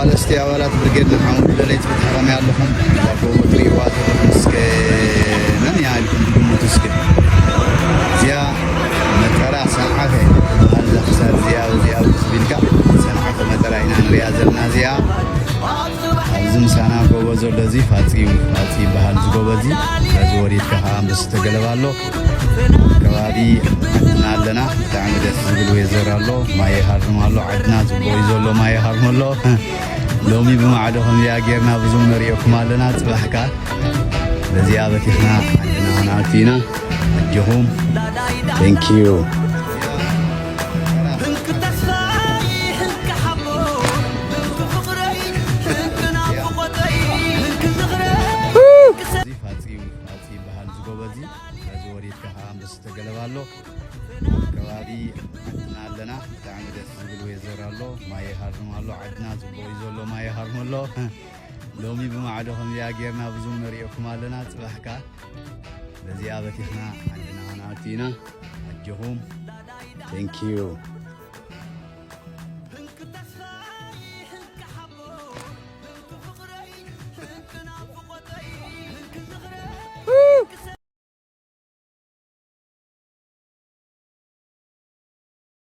ኣለስቲ ኣባላት ብርጌድ ንሓመዱ ደለይቲ ፍትሒ ከመይ ኣለኹም? እዛ ጎቦ ትርእይዋ ዘለኹም እስከ መን እያ ኢልኩም ትግምቱ እስከ? እዚኣ መጠራ ሰንዓፈ ትበሃል። እዛ ክሳድ እዚኣ፣ እዚኣ ውስጥ ቢልካ ሰንዓፈ መጠራ ኢና ንሪኣ ዘለና እዚኣ። ኣብዚ ምሳና ጎቦ ዘሎ እዚ ፋፂ እዩ። ፋፂ ይበሃል እዚ ጎቦ እዚ። በዚ ወሪድካ ከዓ ኣንበሲ ተገለባ ኣሎ። ከባቢ ዓድና ኣለና። ብጣዕሚ ደስ ዝብል ዌዘር ኣሎ። ማይ ይሃርም ኣሎ። ዓድና ፅቡቅ እዩ ዘሎ። ማይ ይሃርም ኣሎ። ሎሚ ብማዕዶ ከምዚኣ ጌርና ብዙም ነሪኦኩም ኣለና። ፅባሕ ከዓ በዚኣ በቲኽና ዓድና ክንኣቱ ኢና። ኣጆኹም። Thank you። እዚ ፋፂ እዩ። ፋፂ ይበሃል እዚ ጎቦ እዚ። በዚ ወሪድካ ከዓ ኣንበሲ ተገለባ ኣሎ። ከባቢ ዓድና ኣለና። ብጣዕሚ ደስ ዝብል ዌዘር ኣሎ። ማይ ይሃርም ኣሎ። ዓድና ፅቡቅ እዩ ዘሎ። ማይ ይሃርም ኣሎ። ሎሚ ብማዕዶ ከምዚኣ ጌርና ብዙም ነሪኦኩም ኣለና። ፅባሕ ከዓ በዚኣ በቲኽና ዓድና ክንኣቱ ኢና። ኣጆኹም። Thank you።